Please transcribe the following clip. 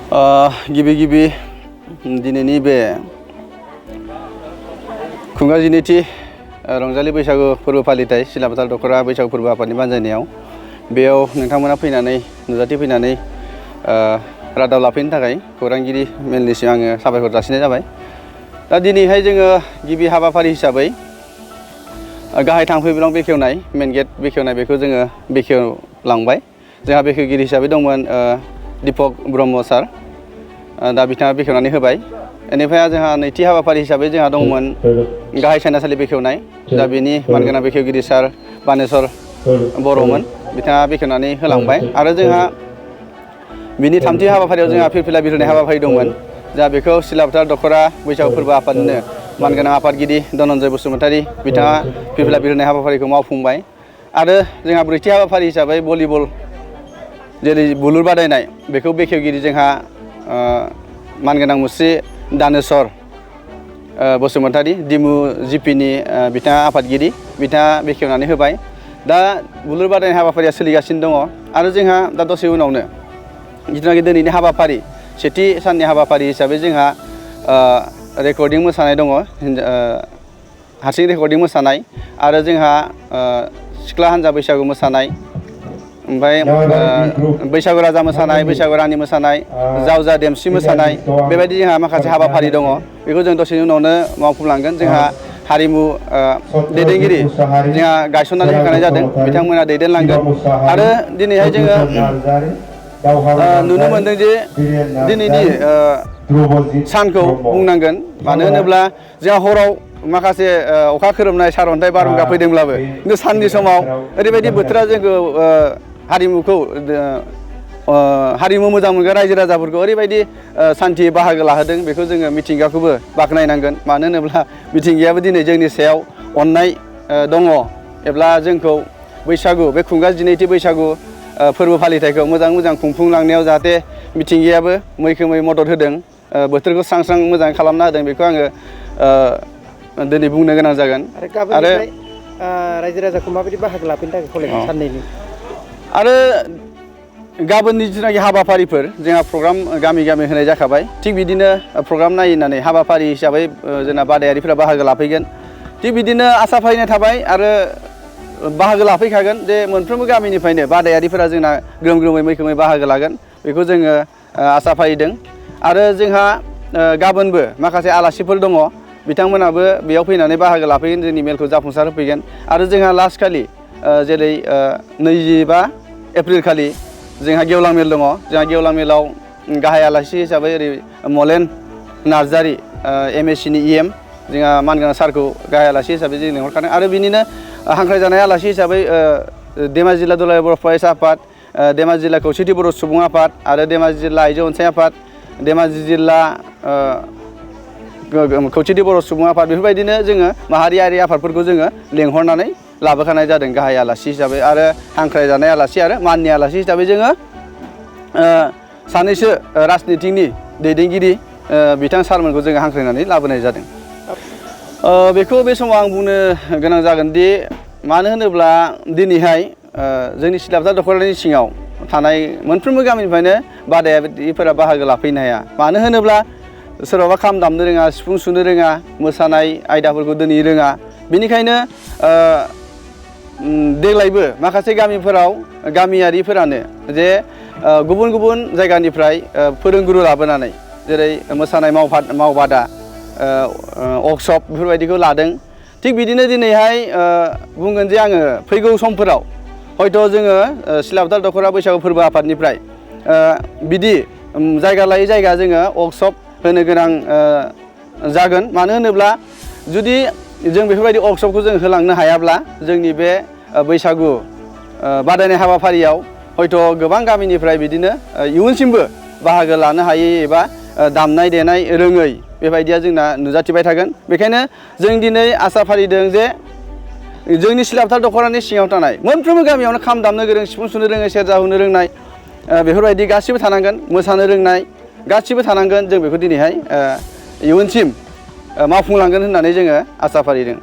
गिबि दिनैनि बे खुंगा 12थि रंजालि बैसागु फोरबो फालिथाय सिलाफोथार दख'रा बैसागु फोरबो आफादनि बानजायनायाव बेयाव नोंथांमोना फैनानै नुजाथि फैनानै रादाब लाफैनो थाखाय खौरांगिरि मेलनिसिम आङो साबायखर जासिनाय जाबाय। दा दिनैहाय जोङो गिबि हाबाफारि हिसाबै गाहाय थांफैब्लां बेखेवनाय मेन गेट बेखेवनाय बेखौ जोङो बेखेवलांबाय। जोंहा बेखेवगिरि हिसाबै दंमोन दीपक ब्रह्म सार, दा बिथाङा बेखेवनानै होबाय। बेनिफ्राय जोंहा नैथि हाबाफारि हिसाबै जोंहा दंमोन गाहाय सायनासालि बेखेवनाय, दा बेनि मानगोनां बेखेवगिरि सार बानेस्वर बर'मोन, बिथाङा बेखेवनानै होलांबाय। आरो जोंहा बिनि थामथि हाबाफारियाव जोंहा फिरफिला बिरहोनाय हाबाफारि दंमोन, जा बेखौ सिलाफोथार दख'रा बैसागु फोरबो आफादनिनो मानगोनां आफादगिरि धनन्जय बसुमतारी बिथाङा फिरफिला बिरहोनाय हाबाफारिखौ मावफुंबाय। आरो जोंहा ब्रैथि हाबाफारि हिसाबै भलिबल जेरै बुलुर बादायनाय बेखौ बेखेवगिरि जोंहा मानगोनां मुस्रि दानेस्वर बसुमतारी दिमु जिपिनि बिथाङा आफादगिरि, बिथाङा बेखेवनानै होबाय। दा बुलुर बादायनाय हाबाफारिया सोलिगासिनो दङ। आरो जोंहा दा दसे उनावनो जिथुनाखि दिनैनि हाबाफारि सेथि साननि हाबाफारि हिसाबै जोंहा रेकर्डिं मोसानाय दङ, हारसिं रेकर्डिं मोसानाय, आरो जोंहा सिख्ला हान्जा बैसागु मोसानाय, ओमफ्राय बैसागु राजा मोसानाय, बैसागु रानि मोसानाय, जावजा देमसि मोसानाय, बेबायदि जोंहा माखासे हाबाफारि दङ। बेखौ जों दसेनि उनावनो मावफुंलांगोन। जोंहा हारिमु दैदेनगिरि जोंहा गायसननानै होखानाय जादों, बिथांमोना दैदेनलांगोन। आरो दिनैहाय जोङो नुनो मोनदों जे दिनैनि सानखौ बुंनांगोन, मानो होनोब्ला जोंहा हराव माखासे अखा खोरोमनाय सारअन्थाइ बारहुंखा फैदोंब्लाबो खिन्थु साननि समाव ओरैबायदि बोथोरा जोंखौ हारिमुखौ हारिमु मोजां मोनग्रा रायजो राजाफोरखौ ओरैबायदि सान्थि बाहागो लाहोदों, बेखौ जोङो मिथिंगाखौबो बाख्नायनांगोन। मानो होनोब्ला मिथिंगायाबो दिनै जोंनि सायाव अननाय दङ, एब्ला जोंखौ बैसागु बे खुंगा 12थि बैसागु फोरबो फालिथायखौ मोजां खुंफुंलांनायाव जाहाथे मिथिंगायाबो मैखोमै मदद होदों, बोथोरखौ स्रां मोजां खालामना होदों, बेखौ आङो दिनै बुंनो गोनां जागोन। आरो रायजो राजाखौ माबायदि बाहागो लाफैनो थाखाय खावलायगोन साननैनि? आरो गाबोननि जिथुनाखि हाबाफारिफोर जोंहा प्रग्राम गामि होनाय जाखाबाय। थिग बिदिनो प्रग्राम नायनानै हाबाफारि हिसाबै जोंना बादायारिफोरा बाहागो लाफैगोन। थिग बिदिनो आसा फारिनाय थाबाय आरो बाहागो लाफैखागोन जे मोनफ्रोमबो गामिनिफ्रायनो बादायारिफोरा जोंना ग्रोमै मैखोमै बाहागो लागोन, बेखौ जोङो आसा फारिदों। आरो जोंहा गाबोनबो माखासे आलासिफोर दङ, बिथांमोनाबो बेयाव फैनानै बाहागो लाफैगोन, जोंनि मेलखौ जाफुंसार होफैगोन। आरो जोंहा लास्ट खालि जेरै 25 एप्रिल खालि जोंहा गेवलां मेल दङ। जोंहा गेवलां मेलाव गाहाय आलासि हिसाबै ओरै मलेन नार्जारि MSc नि EM जोंहा मानगोनां सारखौ गाहाय आलासि हिसाबै जों लिंहरखादों। आरो बिनिनो हांख्रायजानाय आलासि हिसाबै धेमाजि जिल्ला दुलाराय बर' फरायसा आफाद, धेमाजि जिल्ला खौसेथि बर' सुबुं आफाद, आरो धेमाजि जिल्ला आइजो अनसाय आफाद, धेमाजि जिल्ला खौसेथि बर' सुबुं आफाद, बेफोरबायदिनो जोङो माहारियारि आफादफोरखौ जोङो लेंहरनानै लाबोखानाय जादों गाहाय आलासि हिसाबै। आरो हांख्रायजानाय आलासि आरो माननि आलासि हिसाबै जोङो सानैसो राजनितिनि दैदेनगिरि बिथां सारमोनखौ जोङो हांख्रायनानै लाबोनाय जादों। बेखौ बे समाव आं बुंनो गोनां जागोन दि मानो होनोब्ला दिनैहाय जोंनि सिलाफोथार दख'रानि सिङाव थानाय मोनफ्रोमबो गामिनिफ्रायनो बादायारिफोरा बाहागो लाफैनो हाया। मानो होनोब्ला सोरबाबा खाम दामनो रोङा, सिफुं सुनो रोङा, मोसानाय आयदाफोरखौ दिनै रोङा। बेनिखायनो देग्लायबो माखासे गामिफोराव गामियारिफोरानो जे गुबुन जायगानिफ्राय फोरोंगुरु लाबोनानै जेरै मोसानाय मावबादा, वर्कशप बेफोरबायदिखौ लादों। थिग बिदिनो दिनैहाय बुंगोन जे आङो फैगौ समफोराव हयथ' जोङो सिलाफोथार दख'रा बैसागु फोरबो आफादनिफ्राय बिदि जायगा लायै जायगा जोङो वर्कशप होनो गोनां जागोन। मानो होनोब्ला जुदि जों बेफोरबायदि वर्कशपखौ जों होलांनो हायाब्ला जोंनि बे बैसागु बादायनाय हाबाफारियाव हयथ' गोबां गामिनिफ्राय बिदिनो इयुनसिमबो बाहागो लानो हायै एबा दामनाय देनाय रोङै बेबायदिया जोंना नुजाथिबाय थागोन। बेखायनो जों दिनै आसा फारिदों जे जोंनि सिलाफोथार दख'रानि सिङाव थानाय मोनफ्रोमबो गामियावनो खाम दामनो गोरों, सिफुं सुनो रोङै, सेरजा हुनो रोंनाय बेफोरबायदि गासिबो थानांगोन, मोसानो रोंनाय गासिबो थानांगोन। जों बेखौ दिनैहाय इयुनसिम मावफुंलांगोन होननानै जोङो आसा फारिदों।